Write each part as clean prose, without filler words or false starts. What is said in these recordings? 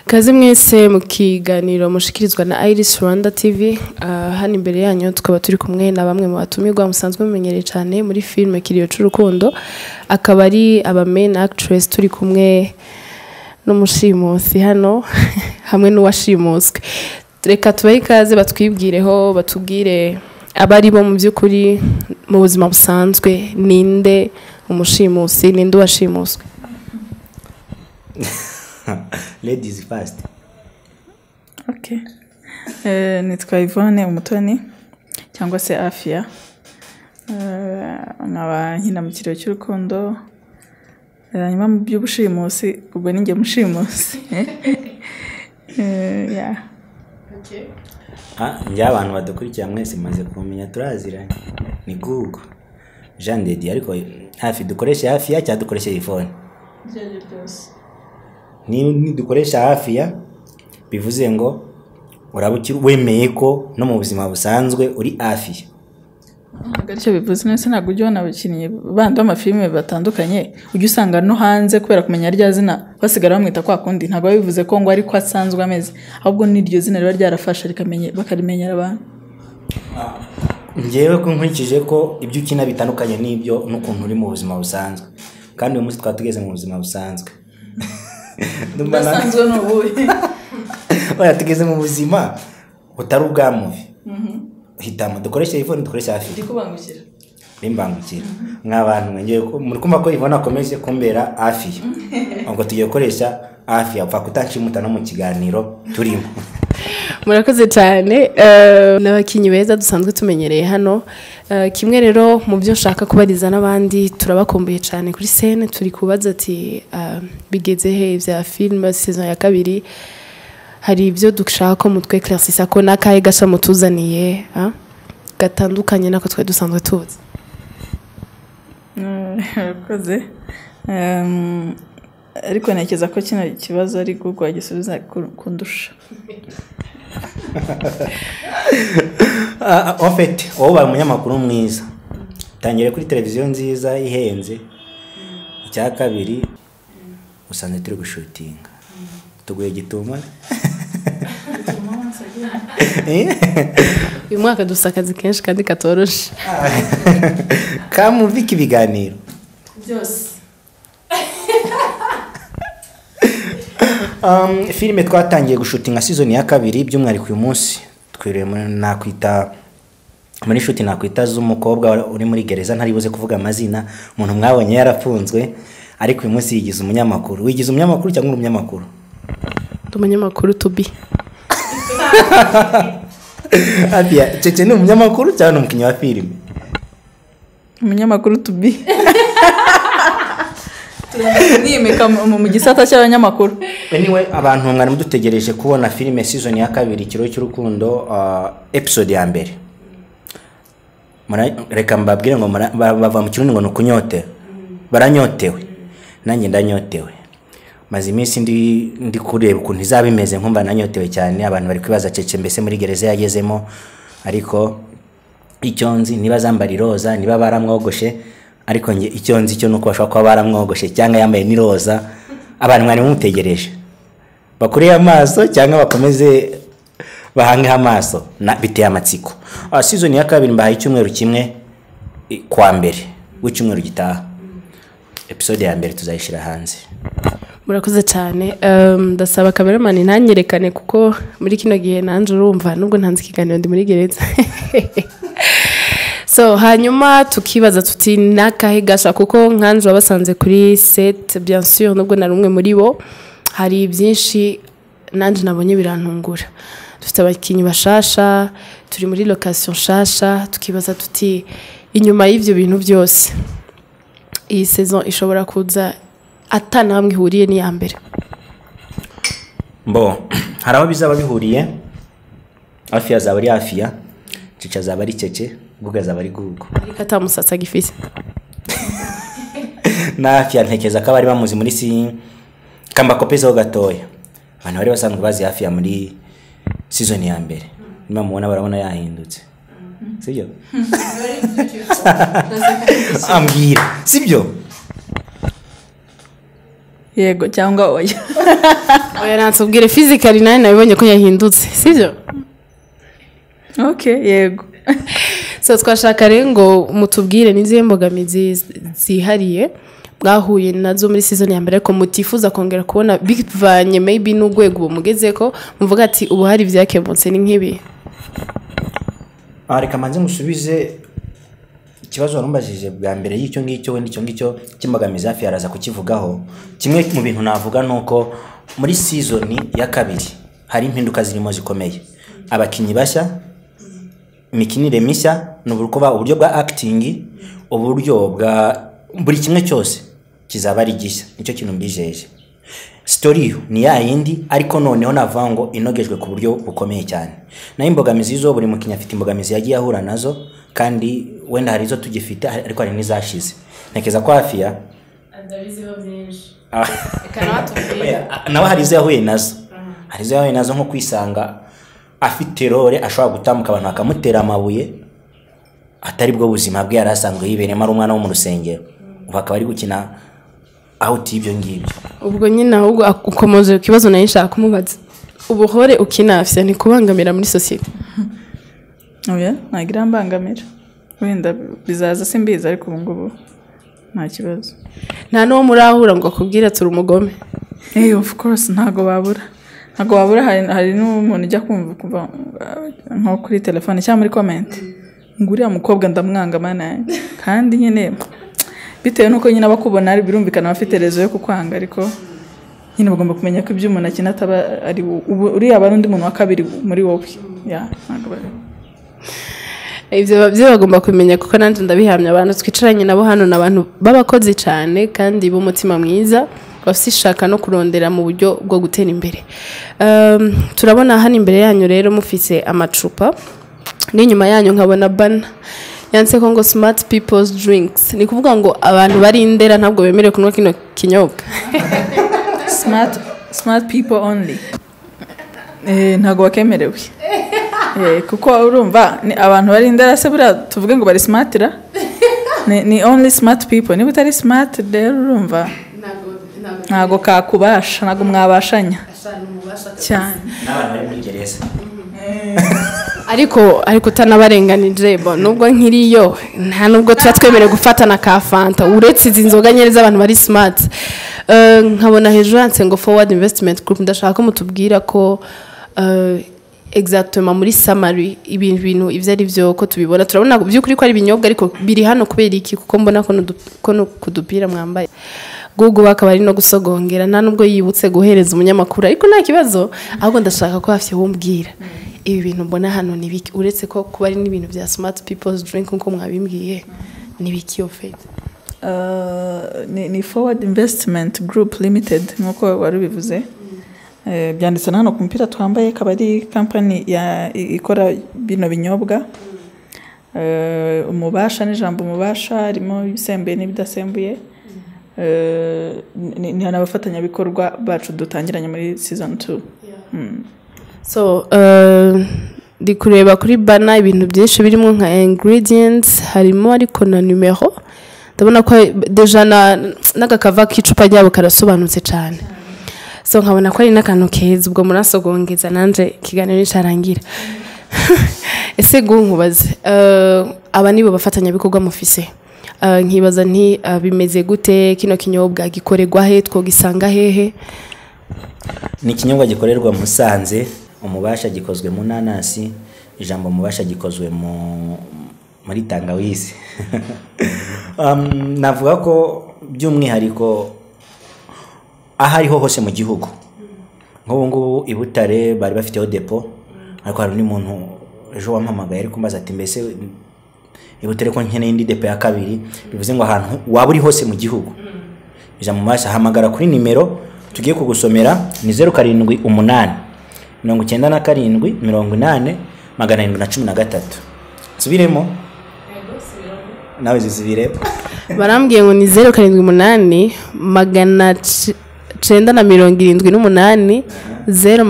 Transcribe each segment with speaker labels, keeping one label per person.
Speaker 1: Kaze mwese mu kiganiro mushikirizwa na Iris Rwanda TV. Hano imbere yanyu tukaba turi kumwe na bamwe mu batumirwa musanzwe mumenyereye cyane muri filme Kiriyo c'Urukundo, akaba ari aba main actress, turi kumwe n'umushimusi hano hamwe n'uwashimuswe. Reka tubahe ikaze batwibwireho, batubwire abari bo mu by'ukuri mu buzima busanzwe, ninde umushimusi, ninde uwashimuswe?
Speaker 2: Ladies first.
Speaker 3: Okay. Nitwa Yvonne Umutoni cyangwa se Afia. Nkaba nkina mu Kiriyo cy'Urukundo. Hanyuma mu by'ubushimusi ubwo ninjye mushimusi. Yeah.
Speaker 1: Okay.
Speaker 2: Njye abantu badukurikira mwese maze kumenya turaziranye. Ni Google. Jean de Dieu, ariko hafi dukoresha Afia cyangwa dukoresha Yvonne?
Speaker 3: Ibyo byose.
Speaker 2: Ni dukoresha Afia bivuze ngo uraba wemeye ko no mu buzima busanzwe uri Afia.
Speaker 3: Ntabwo aricyo bivuze, nese ntabwo ujya ubona abakinnyi bandi b'amafilime batandukanye ujya usanga no hanze kubera kumenya rya zina basigara bamwita kwa kundi. Ntabwo bivuze ko ngo ariko asanzwe ameze, ahubwo n'iryo zina riba ryarafashe bakarimenyera abantu.
Speaker 2: Njyewe ko nkurikije ko ibyo ukina bitandukanye n'ibyo n'ukuntu uri mu buzima busanzwe, kandi uyu munsi twaba tugeze mu buzima busanzwe.
Speaker 3: Budasanzwe ni ubuhe?
Speaker 2: Oya, tugeze mu buzima butari ubwa movie. Hitamo dukoreshe Yvonne, dukoreshe Afia.
Speaker 3: Ndikubangukira.
Speaker 2: Bimbangukira. Nk'abantu ngiye muri kumva ko Yvonne akomeje kumbera Afia. Ubwo tugiye gukoresha Afia, upfa kutanshimuta no mu kiganiro turimo.
Speaker 1: Murakoze cyane. N'abakinyi beza dusanzwe tumenyereye hano. Kimwe rero mu byo nshaka kubariza n'abandi, turabakumbuye cyane kuri scène, turi kubaza ati bigeze he bya film saison ya kabiri, hari ibyo dushaka ko mutwe éclaircissa ko nakahe gasha mutuzaniye gatandukanye nako twe dusanzwe tuzi.
Speaker 3: Murakoze. Ariko ntekereza ko kino kibazo ari Google agisubiza kundusha.
Speaker 2: En fait, wowe ubaye umunyamakuru mwiza, tangire kuri televiziyo nziza ihenze. Icya kabiri usanze turi gushutinga, tuguye gituma.
Speaker 1: Uyu mwaka dusa akazi kenshi kandi katoroshe.
Speaker 2: Kamuvika ibiganiro
Speaker 1: byose.
Speaker 2: Filime twatangiye gushutinga season ya kabiri, by'umwihariko uyu munsi twiriwe nakwita muri shuti nakwita z'umukobwa uri muri gereza, ntari buze kuvuga amazina, umuntu mwabonye yarafunzwe, ariko uyu munsi yigize umunyamakuru. Wigize umunyamakuru cyangwa uri umunyamakuru?
Speaker 1: Ndi umunyamakuru to be.
Speaker 2: Afia, Cece ni umunyamakuru cyangwa ni umukinnyi wa filime?
Speaker 3: Umunyamakuru to be. Niyimika mu gisata cy'abanyamakuru.
Speaker 2: Anyway, abantu mwari mudutegereje kubona filime season ya kabiri Ikiriyo cy'Urukundo, episode ya mbere. Reka mbabwire ngo bava mu Kirundi ngo ni ukunyote. Baranyotewe. Nanjye ndanyotewe. Maze iminsi ndi kureba ukuntu izaba imeze, nkumva nanyotewe cyane. Abantu bari kwibaza Cece mbese muri gereza yagezemo, ariko icyo nzi niba zambara iroza, niba baramwogoshe, ariko nge icyo nzi cyo nuko bashobora kuba baramwogoshe cyangwa yambaye n'iroza. Abantu mwari mumutegereje bakuriye amaso cyangwa bakomeze bahange amaso, biteye amatsiko. Season ya kabiri mbahaye icyumweru kimwe, kwa mbere w'icyumweru gitaha episode ya mbere tuzayishyira hanze.
Speaker 1: Murakoze cyane. Ndasaba cameraman ntanyerekane kuko muri kino gihe nanje urumva nubwo ntanze ikiganiro ndi muri gereza. So hanyuma tukibaza tuti nakahe gasha, kuko nkanje wabasanze kuri set, bien sûr nubwo nari umwe muri bo, hari byinshi nanje nabonye birantungura. Dufite abakinyi bashasha, turi muri location shasha, tukibaza tuti inyuma y'ivyo bintu byose iyi saison ishobora kuza atana hamwe ihuriye ni ya mbere.
Speaker 2: Mbo hari aho bizaba bihuriye. Afia azaba ari Afia, Cece azaba ari Cece, Google azaba ari Google.
Speaker 1: Ariko atamusatsi agifise.
Speaker 2: Na Afia ntekereza ko abari bamuzi muri si kamba kopezo gatoya. Abantu bari basanzwe bazi Afia muri season ya mbere, niba mubona barabona yahindutse. Sibyo? Ambwira, sibyo?
Speaker 3: Yego cyangwa oya.
Speaker 1: Oya, natubwire physically, nawe nabibonye ko yahindutse, sibyo?
Speaker 3: Okay, yego.
Speaker 1: So twashaka rero ngo mutubwire n'izihe mbogamizi zihariye mwahuye nazo muri season ya mbere, ariko mutifuza kongera kubona, bivanye maybe n'urwego ubu mugeze ko muvuga ati ubu hari ibyakemutse, ni nk'ibi.
Speaker 2: Ah, reka manze ngusubize ikibazo warumbajije bwa mbere y'icyo ngicyo. Wenda icyo ngicyo cy'imbogamizi hafi yaraza kukivugaho. Kimwe mu bintu navuga ni uko muri season ya kabiri hari impinduka zirimo zikomeye: abakinnyi bashya, imikinire mishya, ni ukuvuga uburyo bwa acting, uburyo bwa buri kimwe cyose kizaba ari gishya. Nicyo kintu mbijeje. Story yo ni ya yindi, ariko noneho navuga ngo inogejwe ku buryo bukomeye cyane. Naho imbogamizi zo, buri mukinnyi afite imbogamizi yagiye ahura nazo, kandi wenda hari izo tugifite, ariko hari n'izashize. Ntekereza ko hafi ya
Speaker 1: Ndabiziho byinshi.
Speaker 2: Ah.
Speaker 1: Reka nawe atubwire.
Speaker 2: Oya, nawe hari izo yahuye nazo, hari izo yahuye nazo nko kwisanga afite role ashobora gutambuka abantu bakamutera amabuye, atari bwo buzima bwe yari asanzwe yibereyemo, ari umwana wo mu rusengero, ubu akaba ari gukina out y'ibyo ngibyo.
Speaker 1: Ubwo nyine ahubwo ukomoje ku kibazo nari nshaka kumubaza: ubuhore ukina afite ntikubangamira muri sosiyete?
Speaker 3: Oya, ntabwo irambangamira. Wenda bizaza, simbizi, ariko ubu ngubu nta kibazo.
Speaker 1: Nta n'uwo murahura ngo akubwire turi umugome?
Speaker 3: Hey, of course, ntabwo babura, ntabwo babura. Hari n'umuntu ujya kumva kuva nko kuri telefone cyangwa muri comment ngo uriya mukobwa ndamwanga, mana yanjye. Kandi nyine bitewe n'uko nyine aba akubona, birumvikana abafite raison yo kukwanga, ariko nyine bagomba kumenya ko ibyo umuntu akina ataba ari ubu uriya, aba ari undi muntu wa kabiri muri wowe. Ya, ntabwo bari.
Speaker 1: Ibyo byo bagomba kumenya, kuko nanjye ndabihamya, abantu twicaranye nabo hano ni abantu b'abakozi cyane kandi b'umutima mwiza, bafite ishaka no kurondera mu buryo bwo gutera imbere. Turabona hano imbere yanyu rero mufite amacupa, n'inyuma yanyu nkabona bana yanditse ko ngo "Smart people's drinks". Ni kuvuga ngo abantu bari Indera ntabwo bemerewe kunywa kino kinyobwa?
Speaker 3: Smart people only. Ntabwo bakemerewe. Kuko urumva ni abantu bari Indera se buriya tuvuge ngo bari smart ra? Ni only smart people. Niba utari smart rero, urumva ntabwo kakubasha, ntabwo mwabashanya cyane.
Speaker 2: N'abantu bari muri gereza.
Speaker 1: Ariko utanabarenganije bo, nubwo nkiriyo nta nubwo tuba twemerewe gufatana ka Fanta, uretse izi nzoga nyine z'abantu bari smart. Nkabona hejuru handitse ngo "Forward Investment Group". Ndashaka ko mutubwira ko exactement muri summary ibintu ibyo ari byo, ko tubibona, turabona by'ukuri ko ari ibinyobwa, ariko biri hano kubera iki? Kuko mbona ko ko no kudupira mwambaye Google akaba ari no gusogongera, nta nubwo yibutse guhereza umunyamakuru, ariko nta kibazo. Ahubwo ndashaka ko hafi wumbwira ibi bintu mbona hano ni biki, uretse ko kuba ari n'ibintu bya smart people's drink nkuko mwabimbwiye, ni biki au fait?
Speaker 3: Ni Forward Investment Group Limited nk'uko wari ubivuze. Byanditse na hano ku mupira twambaye, ikaba ari kampani ikora bino binyobwa. Umubasha n'ijambo umubasha harimo ibisembuye n'ibidasembuye. Ni n'abafatanyabikorwa bacu dutangiranye muri season 2.
Speaker 1: So ndi kureba kuri bana ibintu byinshi birimo nka ingredients, harimo ariko na numero. Ndabona ko déjà n'agakava k'icupa ryabo karasobanutse cyane, so nkabona ko ari n'akantu keza. Ubwo murasogongeza nanje ikiganiro nicarangira. Ese nkubaze, aba nibo bafatanyabikorwa mufise? Nkibaza nti bimeze gute? Kino kinyobwa gikorerwa he? Twogisanga hehe?
Speaker 2: Ni ikinyobwa gikorerwa Musanze. Umubasha gikozwe mu nanasi, ijambo mubasha gikozwe muri tangawizi. Navuga ko by'umwihariko aho ariho hose mu gihugu, nk'ubu ngubu i Butare bari bafiteho dépôt, ariko hari undi muntu ejo wampamagaye ari kumbaza ati mbese i Butare ko nkeneye indi dépôt ya kabiri? Bivuze ngo ahantu waba uri hose mu gihugu, ijambo mubasha, hamagara kuri nimero tugiye kugusomera, ni 078 97 80 713. Nsubiremo, nawe zisubiremo.
Speaker 1: Barambwiye ngo ni 078 978 0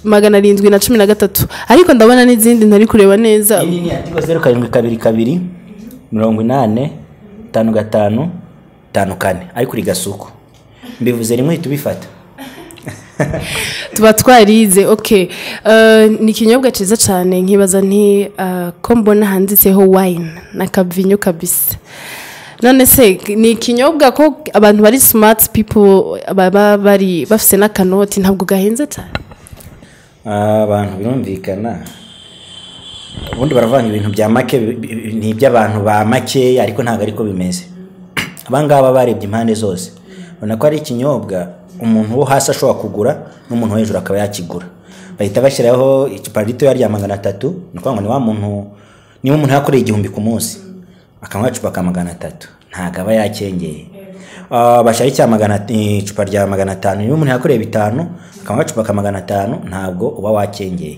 Speaker 1: 713, ariko ndabona n'izindi ntari kureba neza.
Speaker 2: Iyi ni Tigo, 0722 80 55 54, ariko uri Gasuku. Mbivuze rimwe uhita ubifata.
Speaker 1: Tuba twarize. Okay, ni ikinyobwa cyiza cyane. Nkibaza nti ko mbona handitseho wine n'akavinyo kabisa, none se ni ikinyobwa ko abantu bari smart people baba bari bafise n'akanoti, ntabwo gahenze cyane?
Speaker 2: Abantu birumvikana, ubundi baravanga ibintu bya make ni iby'abantu ba makeya, ariko ntabwo ariko bimeze. Abangaba barebye impande zose, ubona ko ari ikinyobwa umuntu wo hasi ashobora kugura n'umuntu wo hejuru akaba yakigura. Bahita bashyiraho icupa ritoya rya 300. Ni ukuvuga ngo ni wa muntu, niba umuntu yakoreye 1000 ku munsi akanywa agacupa ka 300, ntabwo aba yakengeye. Bashyiraho icupa rya 500. Niba umuntu yakoreye 5 akanywa agacupa ka 500, ntabwo uba wakengeye.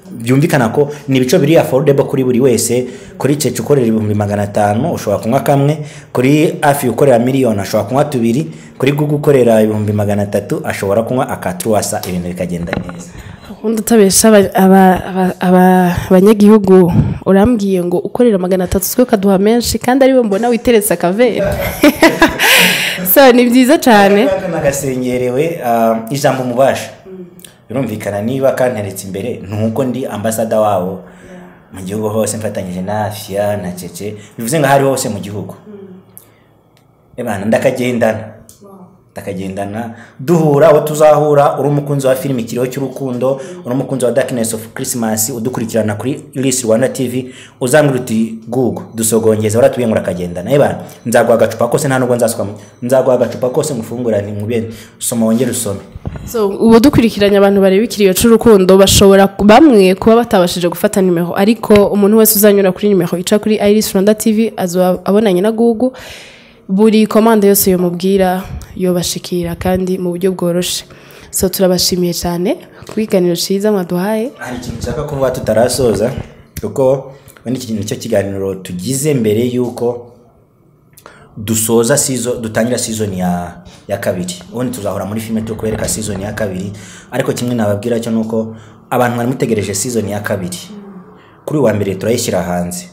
Speaker 2: Byumvikana ko ni ibice biri affordable kuri buri wese. Kuri Cece ukorera 500,000 ushobora kunywa kamwe, kuri Afi ukorera miliyoni ashobora kunywa tubiri, kuri Google ukorera 300,000 ashobora kunywa akatruwasa, ibintu bikagenda neza.
Speaker 1: Ubundi utabesha abanyagihugu, urambwiye ngo ukorera 300 twe ukaduha menshi, kandi ariwe mbona witeretse akavera. So ni byiza cyane.
Speaker 2: Nagasengerewe ijambo mubasha. Birumvikana niba kanteretse imbere nuko ndi ambasada wabo mu gihugu hose, mfatanyije na Afia na Cece, bivuze ngo ahari hose mu gihugu. Ebana ndakagendana duhura aho tuzahura. Uri umukunzi wa filime Ikiriyo cy'Urukundo, uri umukunzi wa Darkness of Christmas, udukurikirana kuri Iris Rwanda TV, uzambwira uti Google dusogongeza waratubwiye ngo urakagendana. Ebana nzaguha agacupa kose, nta nubwo nzasuka, nzaguha agacupa kose ngufungura nti nkubene soma wongere usome.
Speaker 1: So ubu dukurikiranye abantu bareba Ikiriyo cy'Urukundo bashobora bamwe kuba batabashije gufata nimero, ariko umuntu wese uzanyura kuri nimero ica kuri Iris Rwanda TV azoba abonanye na Google, buri komande yose yomubwira yobashikira kandi mu buryo bworoshe. So turabashimiye cyane ku kiganiro cyiza mwaduhaye.
Speaker 2: Hari ikintu nshaka kuvuga tutarasoza, kuko wenda iki nicyo kiganiro tugize mbere yuko dusoza season, dutangira season ya kabiri. Ubundi tuzahora muri filime turi kubereka season ya kabiri, ariko kimwe nababwira cyo nuko abantu bari mutegereje season ya kabiri, kuri uwa mbere turayishyira hanze.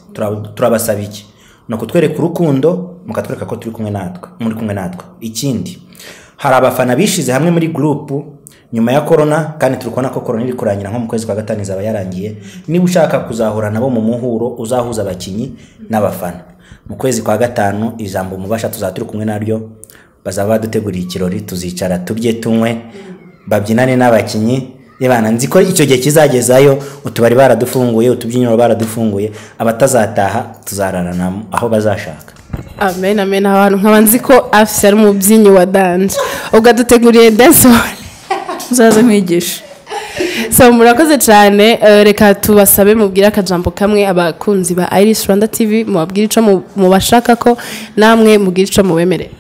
Speaker 2: Turabasaba iki? Ni ukutwereka urukundo, mukatwereka ko turi kumwe natwe, muri kumwe natwe. Ikindi, hari abafana bishize hamwe muri group nyuma ya corona, kandi turi kubona ko corona iri kurangira nko mu kwezi kwa gatanu izaba yarangiye. Niba ushaka kuzahura nabo mu muhuro uzahuza abakinyi n'abafana mu kwezi kwa gatanu, ijambo mubasha tuzaba turi kumwe naryo, bazaba baduteguriye ikirori, tuzicara turye tunywe, babyinane n'abakinyi. Yebana nzi ko icyo gihe kizagezayo, utubari baradufunguye, utubyiniro baradufunguye, abatazataha tuzararana aho bazashaka.
Speaker 1: Amen, amen. Abantu nkaba nzi ko Afisa ari umubyinnyi wa dance, ubwo aduteguriye dance hall.
Speaker 3: Uzaze nkwigishe.
Speaker 1: So murakoze cyane. Reka tubasabe mubwire akajambo kamwe abakunzi ba Iris Rwanda TV, mubabwire ico mubashaka ko namwe mubwire ico mubemerera.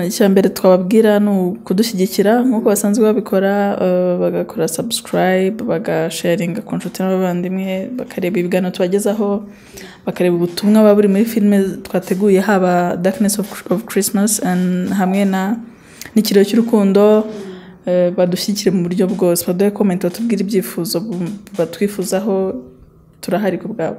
Speaker 3: Icya mbere twababwira ni ukudushyigikira nk'uko basanzwe babikora, bagakora subscribe, bagasharinga ku nshuti n'abavandimwe, bakareba ibiganiro tubagezaho, bakareba ubutumwa buba buri muri filime twateguye, haba Darkness of Christmas and hamwe na n'Ikiriyo cy'Urukundo. Badushyigikire mu buryo bwose, baduhe comment, batubwire ibyifuzo batwifuzaho, turahari ku bwabo.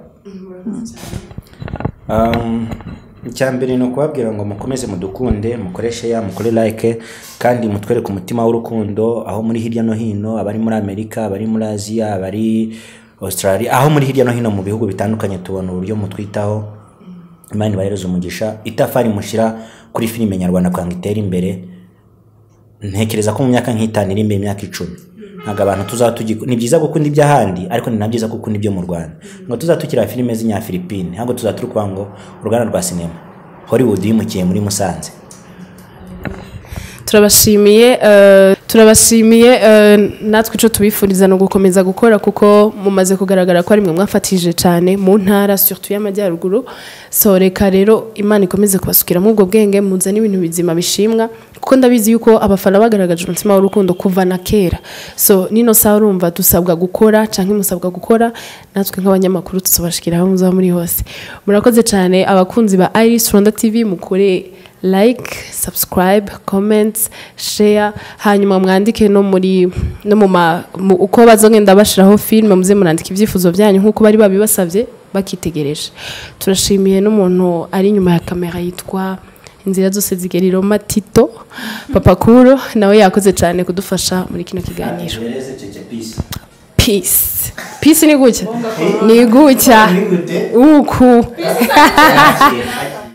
Speaker 2: Icya mbere ni ukubabwira ngo mukomeze mudukunde, mukore share, mukore like, kandi mutwereke umutima w'urukundo aho muri hirya no hino, abari muri Amerika, abari muri Aziya, abari Australia, aho muri hirya no hino mu bihugu bitandukanye, tubona uburyo mutwitaho. Imana ibahereze umugisha. Itafari mushyira kuri filime nyarwanda kugira ngo itere imbere, ntekereza ko mu myaka nk'itanu iri imbere, imyaka 10, ntabwo abantu tuzaba ni byiza gukunda iby'ahandi, ariko ni na byiza gukunda ibyo mu Rwanda. Ngo tuzaba tukira filime z'inyafilipine, ntabwo tuzaba turi kuvuga ngo uruganda rwa sinema Hollywood yimukiye muri Musanze.
Speaker 1: Turabashimiye, natwe ico tubifuriza no gukomeza gukora, kuko mumaze kugaragara ko ari mwe mwafatije cyane mu ntara surtout y'amajyaruguru. So reka rero Imana ikomeze kubasukiramo ubwo bwenge, muzane ibintu bizima bishimwa, kuko ndabizi yuko abafana bagaragaje umutima w'urukundo kuva na kera. So nino saha urumva dusabwa gukora canke musabwa gukora, natwe nk'abanyamakuru tuzobashikira aho muzaba muri hose. Murakoze cyane abakunzi ba Iris Rwanda TV, mukore like, subscribe, comment, share, hanyuma mwandike no muri no mu uko bazogenda bashiraho film, muze murandika ibyifuzo byanyu nkuko bari babibasavye bakitegereje. Turashimiye n'umuntu ari inyuma ya kamera yitwa Inzira zose zigera i Roma. Tito Papa Kuro nawe yakoze cyane kudufasha muri kino kiganiro. Peace, peace. Ni gutya, ni gutya uku.